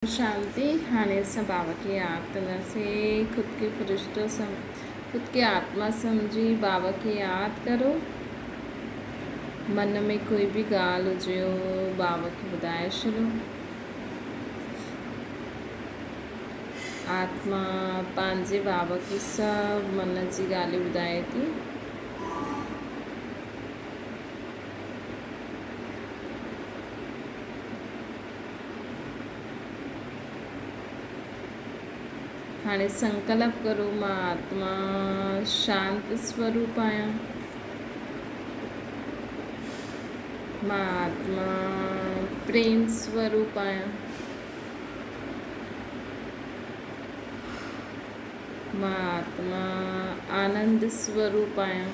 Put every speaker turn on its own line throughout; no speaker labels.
شانتي هاڻي اسان بابا کي ياد ڪنداسين خود کي فرشتو سم خود کي آتما سمجهي بابا کي ياد ڪرو من ۾ ڪوئي به ڳالهه هجيو بابا کي ٻڌائي ڇڏو آتما پنهنجي بابا کي سڀ من جي ڳالهيون ٻڌائي ٿي. هاڻي سنڪلپ ڪرو مان آتما شانت سوروپ آهيان. مان آتما پريم سوروپ آهيان. مان آتما آنند سوروپ آهيان.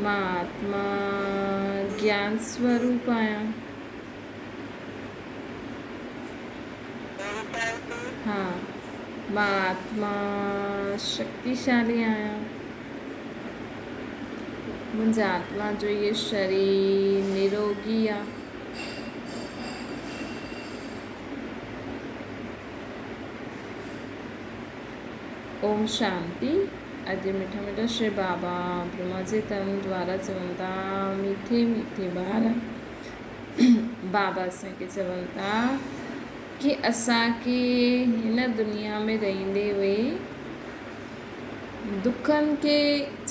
مان آتما گيان سوروپ آهيان. ها، مان آتما شڪتيشالي آهيان. منهنجي آتما جو هيء شرير نروڳي آهي. اوم شانتي اڄ مٺا مٺا شري بابا برهما جي تن دوارا چون ٿا مٺي مٺي ٻار بابا اسان کي چون ٿا ڪي اسان کي هن دنيا ۾ رهندي هئي دکن کي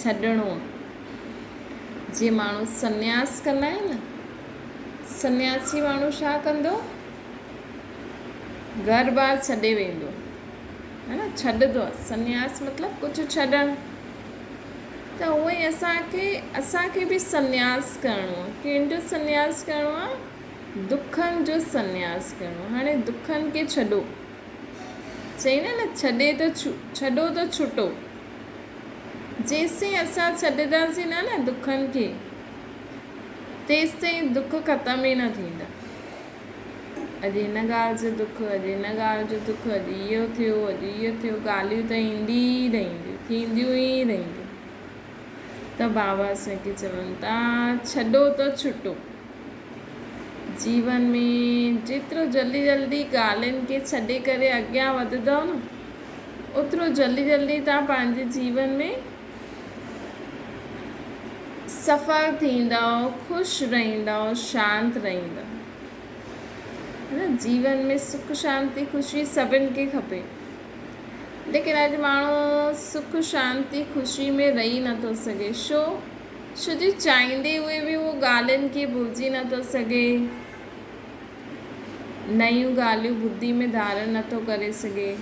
ڇڏڻو جي ماڻهو سنياس ڪندا آهن نه سنياسي ماڻهو ڇا ڪندو گهر بار ڇڏي ويندو ها نه ڇڏندو آهي سنياس مطلب ڪجهه ڇڏڻ ته اونئن ئي اسانکي اسانکي به سنياس ڪرڻو آهي ڪنهن جو سنياس ڪرڻو آهي دکن جو سنياس ڪرڻو آهي هاڻي دکن کي ڇڏو چئي نه نه ڇڏي ته ڇڏو ته ڇٽو جيسين اسان ڇڏينداسين نه نه دکن کي تيستائين دک ختم ئي نه ٿيندا. اڄ هن ڳالهه جو دک، اڄ هن ڳالهه جو دک، اڄ اهو ٿيو، اڄ اهو ٿيو، ڳالهيون ته ايندي ئي رهنديون، ٿينديون ئي رهنديون. ته بابا اسان کي چون ٿا، ڇڏو ته ڇٽو. جيون ۾ جيترو جلدي جلدي ڳالهين کي ڇڏي ڪري اڳيان وڌندؤ نه، اوترو جلدي جلدي توهان پنهنجي جيون ۾ سڦل ٿيندؤ، خوش رهندؤ، شانت رهندؤ. نه جيون ۾ سک شانتي خوشي سڀن کي کپي ليڪن اڄ ماڻهو سک شانتي خوشي ۾ رهي نٿو سگهي ڇو ڇو جو چاهيندي هئي به اهو ڳالهين کي ڀلجي نٿو سگهي نيون ڳالهيون ٻڌي ۾ ڌارڻ نٿو ڪري سگهي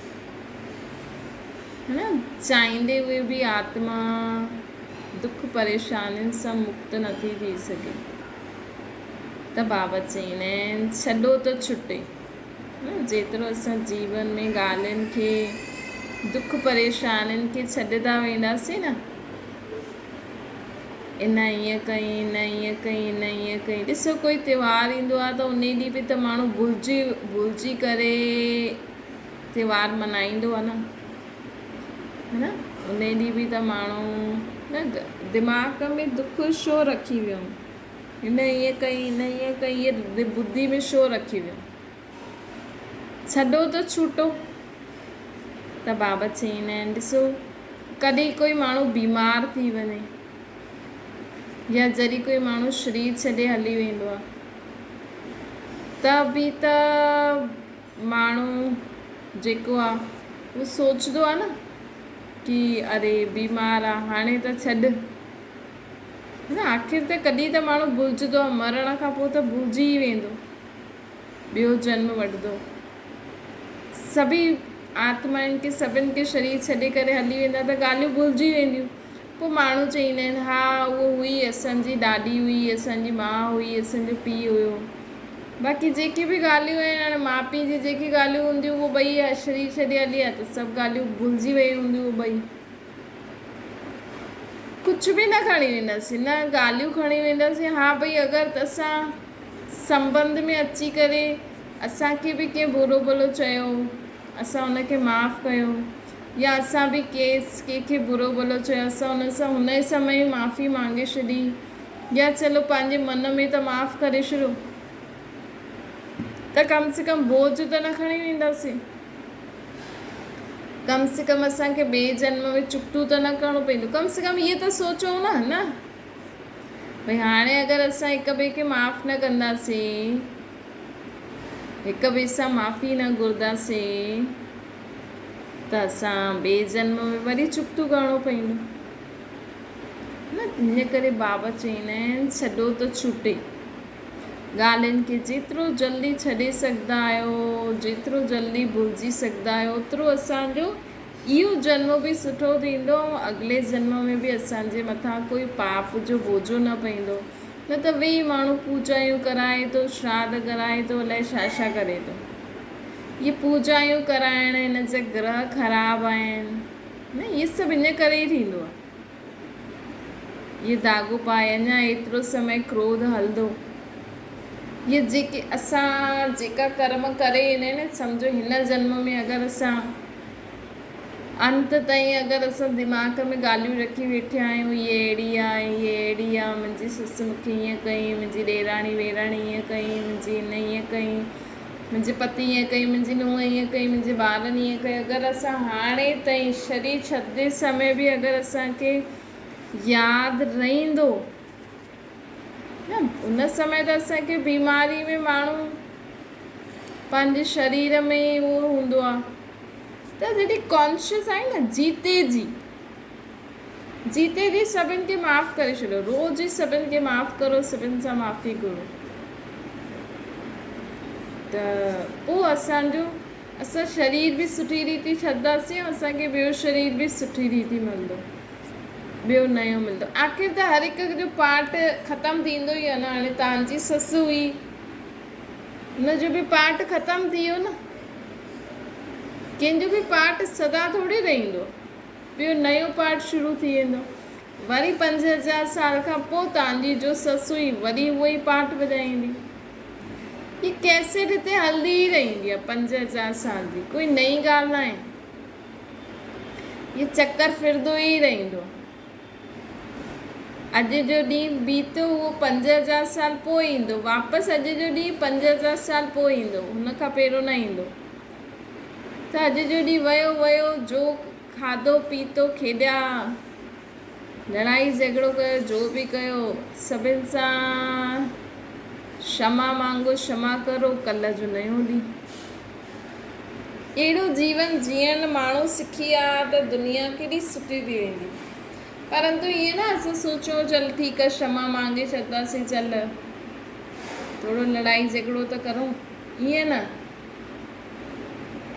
نه چاهيندي هئي به آتما دک پريشانين سان مڪت نٿي ٿي سگهي ته بابا چئيندا آهن ڇڏو ته ڇٽي نه جيترو اسان جيون ۾ ڳالهين کي دک پريشانين کي ڇڏيندا وينداسين نه ان ائين ڪئي ان ائين ڪئي ان ائين ڪئي ڏسو ڪوئي تيوهار ايندو آهي ته ان ڏينهن به ته ماڻهو ڀلجي ڀلجي ڪري تيوهار منائيندو آهي نه ها نه ان ڏينهن به ته ماڻهو نه دماغ ۾ دک ڇو رکي ويو هن ائين ڪئي هن ائين ڪئي هيء ٻڌي ۾ ڇو رکي ويو ڇڏو ته ڇوٽو ته بابا چئيندا آهن ڏسو ڪڏهن ڪوئي ماڻهو بيمار ٿي وڃي يا جڏهن ڪوئي ماڻهو شرير ڇڏي هلي ويندو آهي ته به ته ماڻهو جيڪو آ اهو سوچندو آ نه ڪي اري بيمار آ هاڻي ته ڇڏ نه آخر ته ڪڏهن ته ماڻهو ڀلجندو آ مرڻ کان پوء ته ڀلجي ئي ويندو ٻيو جنم وٺندو سڀئي آتمائن کي سڀن کي شرير ڇڏي ڪري هلي ويندا ته ڳالهيون ڀلجي وينديون پوء ماڻهو چئيندا آهن ها اهو هئي اسان جي ڏاڏي هئي اسان جي ماء هئي اسان جو پيء هيو باقي جيڪي به ڳالهيون آهن هاڻي ماء پيء جي جيڪي ڳالهيون هونديون اهو ٻئي شرير ڇڏي هلي ويا ته سڀ ڳالهيون ڀلجي ويون هونديون اهي ٻئي ڪجهه به نه کڻي وينداسين نه ڳالهيون کڻي وينداسين ها ڀئي اگر اسان سنٻنڌ ۾ اچي ڪري اسان کي به ڪنهن برو ڀلو چيو اسان ان کي معاف ڪيو يا اسان به ڪيس ڪنهن کي برو ڀلو چيو اسان ان سان هن ئي سمي معافي مانگي ڇڏي يا چلو پنهنجي من ۾ ته معاف ڪري ڇڏيو ته ڪم سي ڪم بوجهه ته نه کڻي وينداسين. ڪم سي ڪم اسان کي ٻئي جنم ۾ چڪتو ته نه ڪرڻو پوندو. ڪم سي ڪم اهي ته سوچو نه نه ڀئي هاڻي اگر اسان هڪ ٻئي کي معاف نه ڪنداسين، هڪ ٻئي سان معافي نه گهرنداسين ته اسان ٻئي جنم ۾ وري چڪتو ڪرڻو پوندو. نه ان ڪري بابا چوندا آهن ڇڏو ته ڇٽي. ڳالهين کي جيترو جلدي ڇڏي سگهندا آهيو، جيترو جلدي ڀلجي سگهندا آهيو اوترو اسان جو اهو جنم به سٺو ٿيندو ۽ اڳلي جنم ۾ به اسان جي مٿان ڪوئي پاپ جو بوجهو نه پوندو. نه ته ويهي ماڻهو پوڄايون ڪرائي ٿو، شراڌ ڪرائي ٿو، الائي ڇا ڇا ڪري ٿو. اهي پوڄايون ڪرائڻ، هن جا گرهه خراب آهن، نه اهي سڀ ان ڪري ئي ٿيندو آهي. اهي ڌاڳو پائي اڃا ايترو سمي ڪروڌ هلندو. اهي جيڪي اسان جيڪا ڪرم ڪري ايندا آهن نه سمجهو هن جنم ۾ اگر اسان انت تائين اگر اسان دماغ ۾ ڳالهيون رکي ويٺا آهيون هيء اهڙي آهي هيء اهڙي آهي منهنجي سس مون کي هيئن ڪيائين منهنجي ڏيراڻي ويراڻي هيئن ڪيائين منهنجي هن هيئن ڪيائين منهنجي پتي هيئن ڪيائين منهنجي نونهن هيئن ڪيائين منهنجي ٻارن هيئن ڪيو اگر اسان هاڻي تائين شرير ڇڏندي سمي به اگر اسان کي ياد رهندو نه ان سمي ته اسان کي بيماري ۾ ماڻهو پنهنجي شرير ۾ ئي اهو هوندو آهي ته جڏهن ڪانشس آهي نه جيتي جي جيتي جي سڀن کي معاف ڪري ڇڏيو روز ئي سڀن کي معاف ڪرو سڀن سان معافي گهرو ته پوء اسانجو اسان شرير به سٺي ريتي ڇڏنداسين ۽ اسانکي ٻيو شرير به سٺي ريتي ملندو ٻيو نيو ملندو آخر ته هر هڪ جو پارٽ ختم ٿيندو ئي آهي نه هاڻي توهان جي سس هئي ان جو به پارٽ ختم ٿي ويو نه ڪنهن جو به پارٽ سدا ٿوري رهندو ٻيو نيو پارٽ شروع ٿي ويندو وري 5000 سال کان پوء توهان جي جو سس هئي وري اهو ئي پارٽ وڄائيندي هي ڪيسٽ هتي هلندي ئي رهندي آهي 5000 سال جي ڪوئي نئين ڳالهه ناهي هي چڪر ڦرندو ئي رهندو. اڄ جو ڏينهن بيتو اهو 5000 سال پوء ايندو. واپس اڄ جو ڏينهن 5000 سال پوء ايندو. هن کان پهريون نه ايندو. ته اڄ جو ڏينهن ويو ويو جو کاڌو پيتو کيڏيا لڙائي جهڳڙو ڪيو جو به ڪيو سڀن سان شما مانگو شما ڪرو ڪلهه جو نيون ڏينهن. اهڙو جيون جيئڻ ماڻهو سکي ها ته دنيا ڪيڏي سٺي ٿي ويندي. پرنتو ائين نه اسان سوچيون چل ٺيڪ آ شمع مانگي ڇڏنداسين چل ٿورو لڙائي جهڳڙو ته ڪرون ائين نه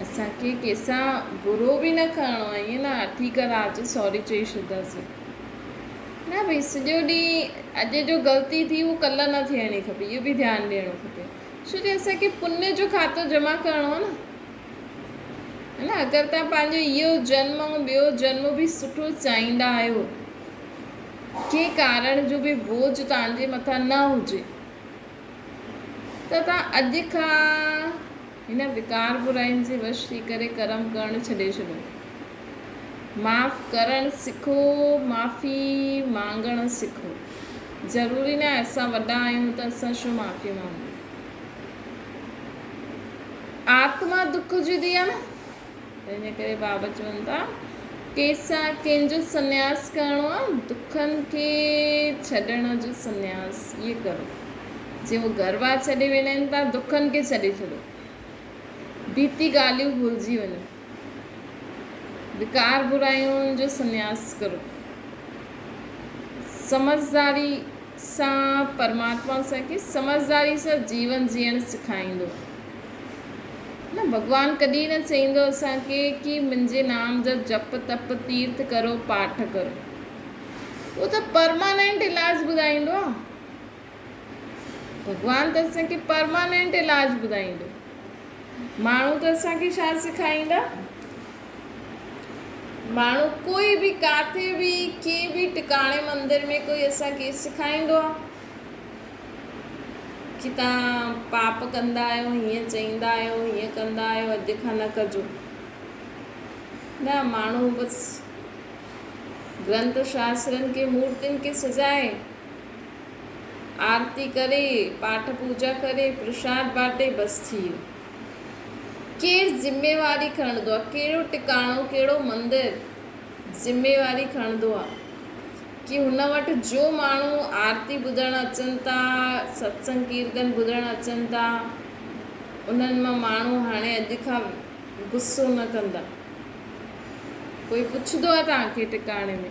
اسان کي ڪنهن سان برو به نه ڪرڻو آهي ائين نه ٺيڪ آ رات جو سوري چئي ڇڏنداسين نه ڀئي سڄو ڏينهن اڄ جو غلطي ٿي اهو ڪلهه نه ٿيڻي کپي اهو به ڌيان ڏيڻو کپي. ڇو جو اسان کي پڃ جو کاتو جمع ڪرڻو آهي نه ها نه اگر توهان پنهنجو اهو جنم ۽ ٻيو جنم به سٺو چاهيندا آهيو ڪنهن ڪارڻ جو به بوجھ توهان جي مٿان نه هجي ته توهان اڄ کان هن وڪار براين جي وش ٿي ڪري ڪرم ڪرڻ ڇڏي ڇڏيو معاف ڪرڻ سکو معافي مانگڻ سکو ضروري ناهي اسان وڏا آهيون ته اسان ڇو معافي مانگون. آتما دک جي the آهي نه تنهن ڪري بابا چون ٿا ڪيسان ڪنهن جو سنياس ڪرڻو آهي دکن کي ڇڏڻ جو سنياس اهي ڪرو جي هو گربا ڇڏي ويندا آهن تان دکن کي ڇڏي ڇڏو بيتي ڳالهيون ڀلجي وڃو وڪار برايون جو سنياس ڪرو. سمجهداري سان پرماتما اسان کي سمجهداري سان جيون جيئڻ سکائيندو. نه ڀڳوان ڪڏهن نه چئيندو اسان کي ڪي منهنجي نام جا جپ تپ تيرٿ ڪرو پاٺ ڪرو. اهو ته پرمانينٽ علاج ٻڌائيندو آ. ڀڳوان ته اسان کي پرمانينٽ علاج ٻڌائيندو. ماڻهو ته اسان کي ڇا سکائيندا؟ ماڻهو ڪوئي به ڪاٿي به ڪنهن به ٽڪاڻي مندر ۾ ڪوئي اسان کي سکائيندو آهي ڪي توهان پاپ ڪندا آهيو هيئن چئيندا آهيو هيئن ڪندا آهيو اڄ کان نه ڪجو نه ماڻهو بس گرنٿ شاسترن کي مورتين کي سجائي آرتي ڪري، پاٺ پوڄا ڪري، پرشاد باٽي بس ٿي ويو. ڪير ذميواري کڻندو آ؟ ڪهڙو ٽڪاڻو، ڪهڙو مندر ذميواري کڻندو آ ڪي هن وٽ جو ماڻهو آرتي ٻڌڻ اچن ٿا، ستسنگ ڪيرتن ٻڌڻ اچن ٿا، انهن مان ماڻهو هاڻي اڄ کان غصو نه ڪندا. ڪوئي پڇندو آ توهان کي ٽڪاڻي ۾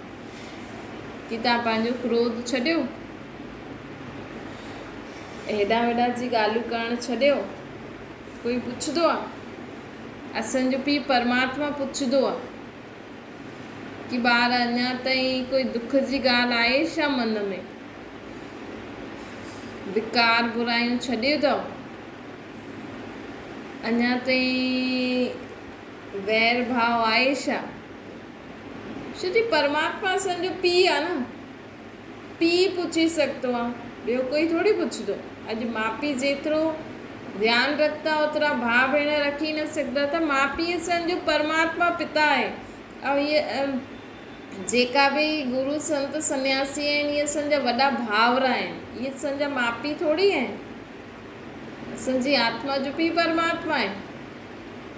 ڪي توهان پنهنجو ڪروڌ ڇڏيو؟ هيڏانهن هوڏانهن جي ڳالهيون ڪرڻ ڇڏيو؟ ڪوئي پڇندو آ؟ اسان جو پيء پرماتما پڇندو آ ڪي ٻار اڃا تائين ڪوئي دک جي ڳالهه آهي ڇا من ۾؟ وڪار برايون ڇڏيو اٿو؟ اڃا تائين وير ڀاء آهي ڇا؟ ڇو جي پرماتما اسان جو پيء آ نه. پيء پڇي سگهندو آ، ٻيو ڪوئي ٿوري پڇندو. اڄ ماء پيء جيترو ڌيان رکندا اوترا ڀاء ڀيڻ رکي نه سگهندا ته ماء پيء اسان جو پرماتما پتا آهي ۽ هيء جيڪا به گرو سنت سنياسي آهن اهي اسان جا وڏا ڀائر آهن، اهي اسان جا ماء پيء ٿوري آهن. اسان جي آتما جو پيء پرماتما آهي.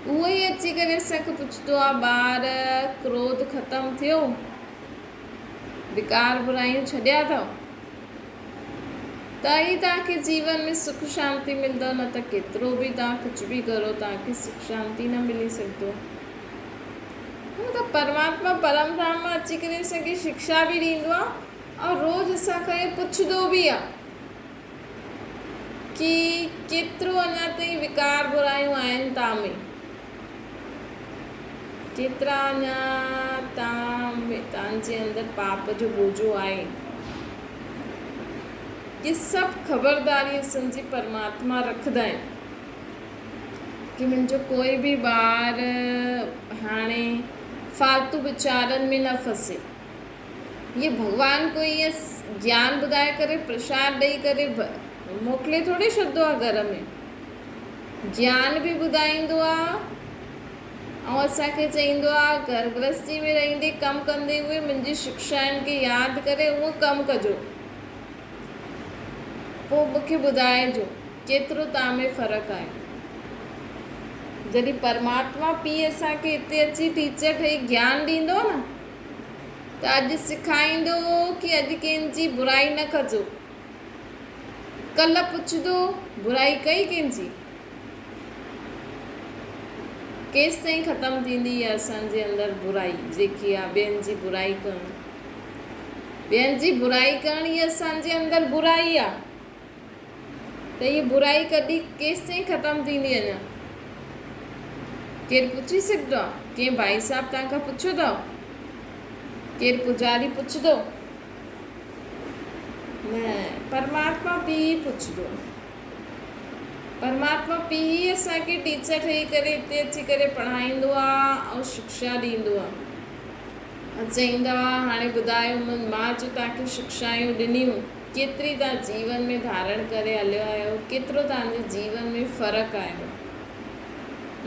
اهو ئي اچي ڪري اسان کي پڇندو آهي ٻار ڪروڌ ختم ٿيو؟ وڪار برايون ڇڏيا اٿو؟ ته ئي توهان کي جيون ۾ سک شانتي ملندو نه ته ڪيترو به توهان ڪجهه به ڪرو توهان کي سک شانتي نه ملي سگهندو. ته پرماتما پرم ڌام مان اچي ڪري اسان کي شڪشا به ڏيندو آهي ۽ روز اسان کان اهو پڇندو به آهي ڪي ڪيترو اڃا تائين وڪار برايون آهن توهان ۾، ڪيترا اڃا توهان ۾ توهان جي اندر پاپ جو بوجو آهي. اهي سڀ خبرداري اسان جي پرماتما رکندا آهن ڪي منهنجو ڪوئي به ٻار هاڻي فالتو ويچارن ۾ نه ڦسي. هيء ڀڳوان ڪوئي ائين گيان ٻڌائي ڪري پرشاد ڏئي ڪري موڪلي ٿوري ڇڏندو آ گهر ۾. گيان به ٻڌائيندو آ ۽ اسان کي چئيندو آ گهر گرهستي ۾ رهندي ڪم ڪندي هئي منهنجي شڪشائن کي ياد ڪري اهو ڪم ڪجو. پوء مون کي ٻڌائجو ڪيترو توهان ۾ فرق آهي. جڏهن پرماتما پيء اسان کي هتي اچي ٽيچر ٺهي گيان ڏيندو نه ته اڄ سکائيندو ڪي اڄ ڪنهن جي برائي نه ڪجو. ڪلهه پڇندو برائي ڪئي ڪنهن جي؟ ڪيستائين ختم ٿيندي اها اسان جي اندر برائي جيڪي آ ٻين جي برائي ڪرڻ. ٻين جي برائي ڪرڻ هي اسان جي اندر برائي آ ته هي برائي ڪڏهن ڪيستائين ختم ٿيندي اڃا؟ ڪير پڇي سگهندو آ؟ ڪنهن ڀائي صاحب توهان کان پڇيو اٿو؟ ڪير پوڄاري پڇندو؟ نه، پرماتما پيء ئي پڇندو. پرماتما پيء ئي اسان کي ٽيچر ٺهي ڪري هتي اچي ڪري پڙهائيندو آ ۽ شڪشا ڏيندو آ. ۽ چئيندو آ هاڻي ٻڌايو مان جو توهان کي شڪشايون ڏنيون ڪيتري توهان جيون ۾ ڌارڻ ڪري هليو آهيو، ڪيترو توهان جي جيون ۾ فرق آيو آ.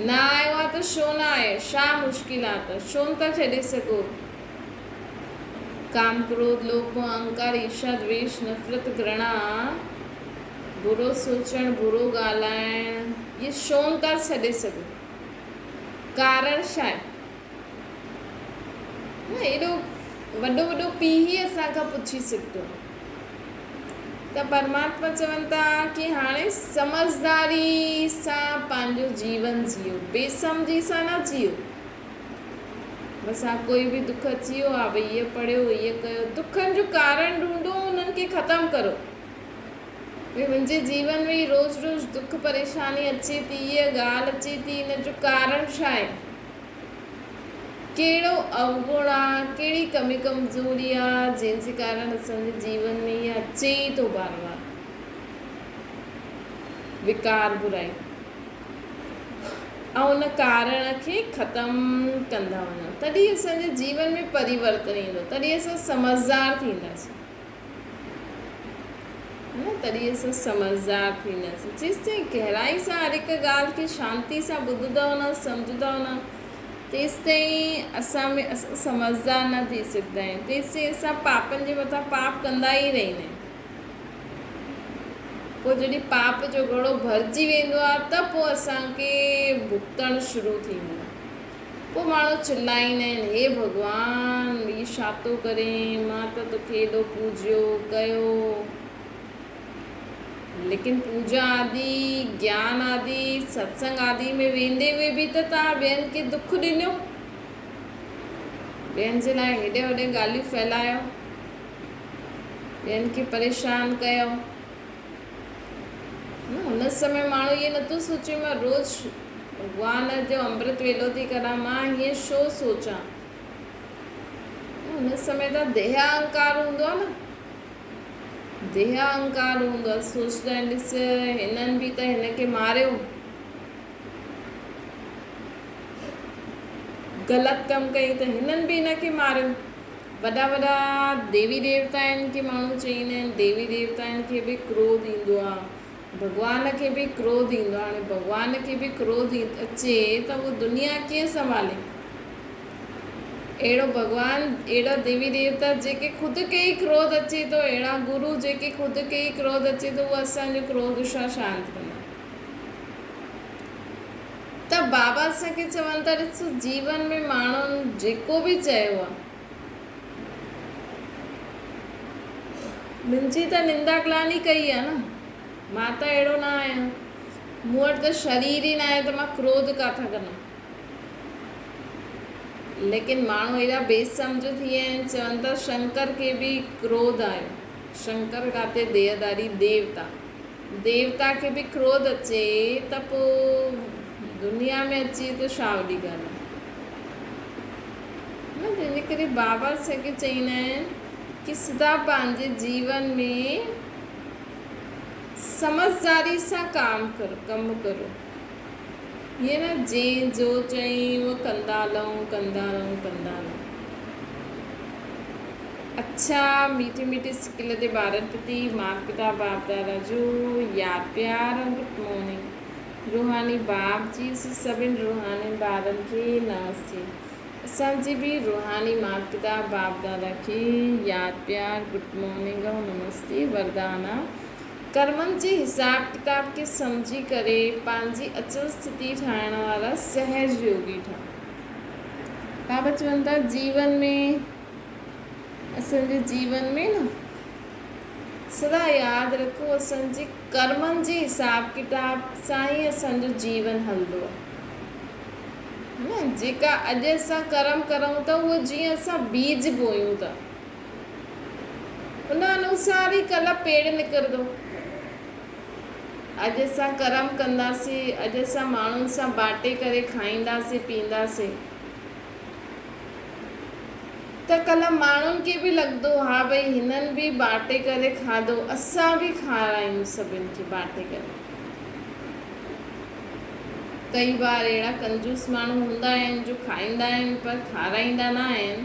نه آيو آ ته ڇو نه آيو، ڇا مشڪل آ ته ڇو نه ٿا ڇڏي سگهو. ڪام، ڪروڌ، لوڀ، موهه، اهنڪار، ايرشا، دويش، نفرت، گهرڻا، برو سوچڻ، برو ڳالهائڻ، اهي ڇو نه ٿا ڇڏي سگهو؟ ڪارڻ ڇا آهي؟ نه ايڏو وڏو وڏو پيء ئي اسان کان پڇي سگهندو آهي. ته پرماتما چون ٿا ڪي هاڻي سمجهداري سان پنهنجو جيون جيئو، بي سمجهي سان نه جيئو. بس ها ڪوئي به دک اچي ويو ها ڀئي هيء پڙهيو هيء ڪيو، دکن جو ڪارڻ ڍونڍو انهن کي ختم ڪرو. ڀئي منهنجي جيون ۾ روز روز دک پريشاني اچي ٿي، هيء ڳالهه اچي ٿي، ان جو ڪارڻ ڇا آهي؟ ڪهڙو اوگڻ آ، ڪهڙي ڪمي ڪمزوري آ، جنهن جي ڪارڻ اسان جي جيون ۾ اها اچي ئي ٿو بار بار وڪار برائي ۽ ان ڪارڻ کي ختم ڪندا وڃون تڏهن اسان جي جيون ۾ پريورتن ايندو تڏهن اسان سمجهدار ٿينداسين. نه تڏهن اسان سمجهدار ٿينداسين. جيستائين گهرائي سان هر هڪ ڳالهه کي شانتي سان ٻڌندؤ نه، سمجهندؤ نه، تيستائين اسان ۾ اسان سمجهدار نه ٿي سگهندا آهيون. تيستائين اسان پاپن جي مٿان پاپ ڪندا ئي رهندا آهيون. پوء جڏهن پاپ جو گهڙو ڀرجي ويندو آهي ته پوء اسان کي ڀڳتڻ شروع ٿيندو آهي. پوء ماڻهو چلائيندا آهن، هي ڀڳوان! هي ڇا ٿو ڪرين؟ مان ته توکي ايڏو پوڄيو، ڪيو. ليڪن پوڄا آدي، گيان آدي، ستسنگ آدي ۾ ويندي هوئي به ته توهان ٻين کي دک ڏنو. ٻين جي لاء هيڏي هوڏي ڳالهيون ڦهلايو. ٻين کي پريشان ڪيو. نه هن سمي ماڻهو ائين نٿو سوچي مان روز ڀڳوان جو امرت ويلو ٿي ڪران مان هيئن ڇو سوچان. هن سمي ته ديهه اهنڪار هوندو آهي نه ديهه اهنڪار هوندو آهي سوچدا آهن ڏس هنن به ته هن کي ماريو غلط ڪم ڪيو ته هنن به هن کي ماريو. وڏا وڏا ديوي ديوتائن کي ماڻهو چئيندا آهن، ديوي ديوتائن کي به ڪروڌ ايندو آهي، ڀڳوان کي به ڪروڌ ايندو آهي، هاڻي ڀڳوان کي به ڪروڌ اچي ته اهو دنيا ڪيئن سنڀالي؟ اهڙو ڀڳوان، اهڙا ديوي ديوتا جيڪي خود کي ئي ڪروڌ اچي ٿو، اهڙا گرو جيڪي خود کي ئي ڪروڌ اچي ٿو، اهو اسان جو ڪروڌ ڇا شانت ڪندا؟ ته بابا اسان کي چون ٿا ڏس جيون ۾ ماڻهن جيڪو به چيو آ منهنجي ته نندا گلاني ڪئي آ نه مان ته اهڙو نه آهيان مون وٽ ته شرير ئي ناهي ته مان ڪروڌ ڪاٿان ڪندم ليڪن ماڻهو ايڏا بي سمجهه ٿي ويا آهن چون ٿا شنڪر کي به ڪروڌ آيو شنڪر ڪاٿي ديهداري ديوتا ديوتا کي به ڪروڌ اچي ته پوء دنيا ۾ اچي ته ڇا وڏي ڳالهه آهي. نه تنهن جي ڪري بابا اسان کي چئيندا آهن ڪي سدا پنهنجي جيون ۾ سمجهداري سان ڪام ڪرو ڪم ڪرو هيئن نه جنهن جو چئين اهو ڪندا هلون ڪندا هلون ڪندا هلون. اڇا ميٺي ميٺي سڪل تي ٻارن پرتي مات پتا باپ دادا جو ياد پيار ۽ گڊ مارننگ روحاني باپ جي سڀن روحاني ٻارن کي نمستي اسان جي به روحاني مات پتا باپ دادا کي ياد پيار گڊ مارننگ ۽ نمستي وردان آ ڪرمن جي حساب ڪتاب کي سمجهي ڪري پنهنجي اچل اسٿتي ٺاهڻ وارا سهج يوگي ٺاهه بابا چون ٿا جيون ۾ اسان جي جيون ۾ نه سدا ياد رکو اسان جي ڪرمن جي حساب ڪتاب سان ئي اسان جو جيون هلندو آهي نه جيڪا اڄ اسان ڪرم ڪرون ٿا اهو جيئن اسان بيج بوئيون ٿا ان انوسار ئي ڪلهه پيڙ نڪرندو اڄ اسان ڪرم ڪنداسين اڄ اسان ماڻهن سان باٽي ڪري کائينداسين پيئنداسين ته ڪلهه ماڻهن کي به لڳندو ها ڀئي هنن به باٽي ڪري کاڌو اسان به کارايون سڀن کي باٽي ڪري. ڪئي بار اهڙا ڪنجوس ماڻهو هوندا آهن جو کائيندا آهن پر کارائيندا نه آهن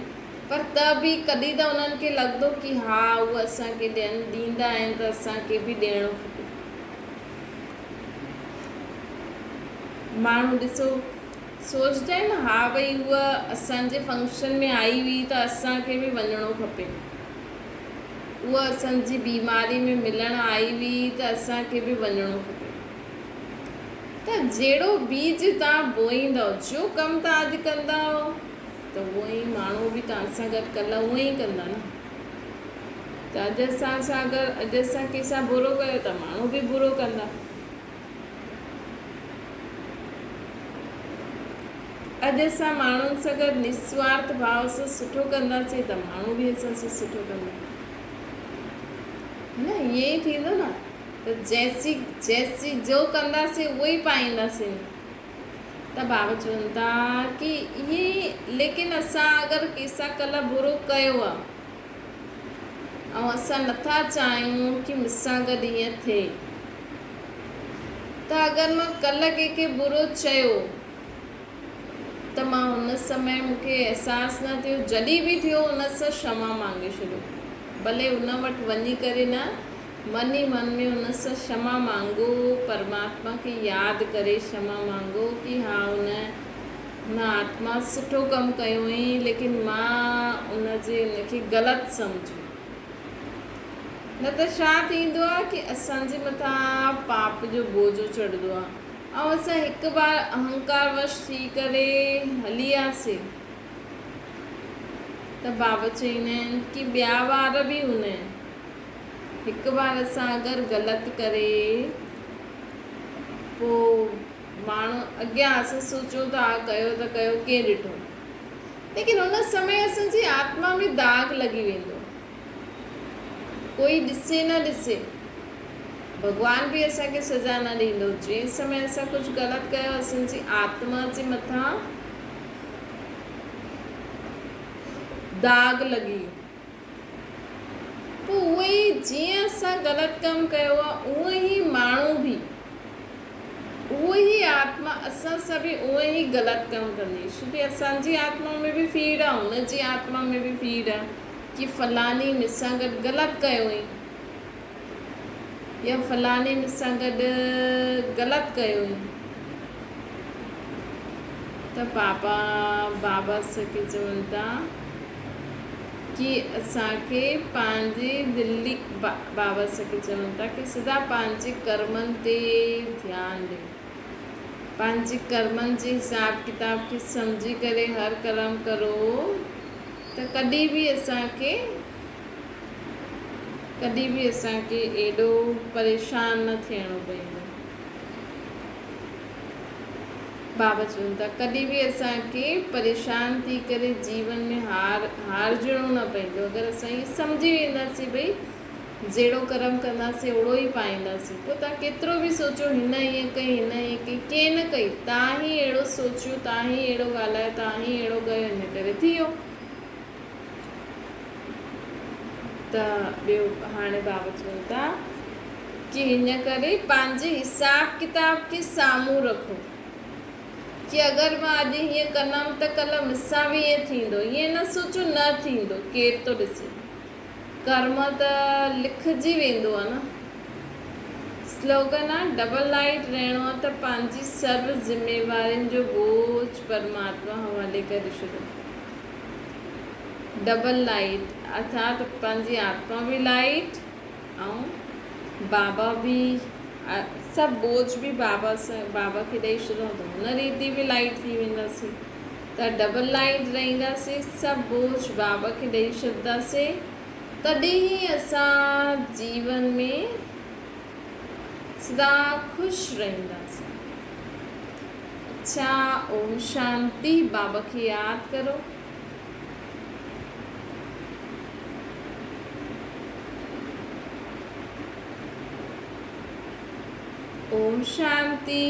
پر ته به ڪڏهن ته انهن کي لڳندو ڪي ها هو اسان کي ڏين ڏيندا آهن ته اسان کي به ڏيڻو کپي. ماڻهو ڏسو سوچدا آهن ها ڀئي هوء اسان جي فنڪشن ۾ آئي هئي ته اسان کي به وڃڻو کپي. هوء اسان جي بيماري ۾ ملڻ آئي هئي ته اسان کي به وڃڻو کپي. ته جهڙو بيج توهان بوئيندؤ، جو ڪم توهان اڄ ڪندؤ ته اهو ئي ماڻهو به توهان سان گڏ ڪلهه اهو ئي ڪندا نه. ته اڄ اسان سان اگر اڄ اسان ڪنهن سان برو ڪيو ته ماڻهو به برو ڪندا. اڄ اسان ماڻهن سان گڏ نسوارٿ ڀاو سان سٺو ڪنداسين ته ماڻهو به اسان سان سٺو ڪندا نه ائين ئي ٿيندو نه ته جيسي جيسي جو ڪنداسين اهو ئي پائينداسين ته بابا چون ٿا ڪي اهي ليڪن اسان اگر ڪنهن سان ڪلهه برو ڪيو آ ۽ اسان نٿا چاهيون ڪي مون سان گڏ ائين ٿئي ته اگر مان ڪلهه ڪنهن کي برو چيو ته مان ان سمي مون کي احساس نه ٿيو جڏهن به ٿيو ان سان شما مانگي ڇڏيو ڀلي ان وٽ وڃي ڪري نه من ئي من ۾ ان سان شما مانگو پرماتما کي ياد ڪري شما مانگو ڪي ها ان ان آتما سٺو ڪم ڪيو هئين ليڪن مان ان جي ان کي غلط سمجهيو. نه ته ڇا ٿيندو آهي ڪي اسان جي مٿان پاپ جو بوجو چڙهندو آهي ۽ اسان هڪ بار اهنڪار وش ٿي ڪري هلي آسي ته بابا چئيندا آهن ڪي ٻيا وار به هوندا آهن. هڪ بار اسان اگر غلط ڪري پوء ماڻهو اڳيان اسان سوچون ٿا ڪيو ته ڪيو ڪنهن ڏٺو ليڪن ان سمي اسان جي آتما ۾ داغ لڳي ويندو ڪوئي ڏسي نه ڏسي ڀڳوان به اسان کي سزا نه ڏيندو جنهن سمي اسان ڪجهه غلط ڪيو اسان جي آتما جي مٿان داغ لڳي ويو پوء اهو ئي جيئن اسان غلط ڪم ڪيو آهي اونئن ئي ماڻهو به اهو ئي آتما اسان سان به اونئن ئي غلط ڪم ڪندي ڇو ڪي اسان جي آتما ۾ به فيڙ آهي ان جي آتما ۾ به فيڙ آهي ڪي فلاني مون سان گڏ غلط ڪيو هئي يا فلاني مون سان گڏ غلط ڪيو هئي ته بابا بابا سکي چون ٿا ڪي اسان کي پنهنجي دلي بابا سکي چون ٿا ڪي سدا پنهنجي ڪرمن تي ڌيان ڏيو پنهنجي ڪرمن جي حساب ڪتاب کي سمجهي ڪري هر ڪرم ڪرو ته ڪڏهن به اسان کي ڪڏهن به اسان کي ايڏو پريشان نه ٿيڻو پوندو. بابا چون ٿا ڪڏهن به اسان کي پريشان ٿي ڪري جيون ۾ هار هارجڻو نه پوندو اگر اسان ائين سمجهي وينداسين ڀئي جهڙو ڪرم ڪنداسين اوڙو ئي پائينداسين پوء تان ڪيترو به سوچو هن ائين ڪئي هن ائين ڪئي ڪنهن نه ڪئي تان ئي اهڙو سوچيو تان ئي اهڙو ڳالهايو تان ئي اهڙو ڪيو ان ڪري ٿي ويو ته ٻيو هاڻي بابا چون ٿا ڪي هن ڪري پنهنجي حساب ڪتاب کي سامهون رکو ڪي اگر مان اڄ هيئن ڪندم ته ڪلهه مون سان به ائين ٿيندو ائين نه سوچو نه ٿيندو ڪير ٿو ڏسي ڪرم ته لکجي ويندو آهي نه سلوگن آ ڊبل لائيٽ رهڻو آ ته پنهنجي سرو ذميوارين جو بوجھ پرماتما حوالي ڪري ڇڏو. ڊبل لائيٽ ارٿات پنهنجي آتما به لائيٽ ۽ بابا به سڀ بوجھ به بابا سان بابا کي ڏئي ڇڏون ته ان ريتي به لائيٽ ٿي وينداسين ته ڊبل لائيٽ رهنداسين سڀ بوجھ بابا کي ڏئي ڇڏنداسين تڏهن ئي اسان جيون ۾ سدا خوش رهنداسين. اڇا اوم شانتي بابا کي ياد ڪرو. اوم شانتي.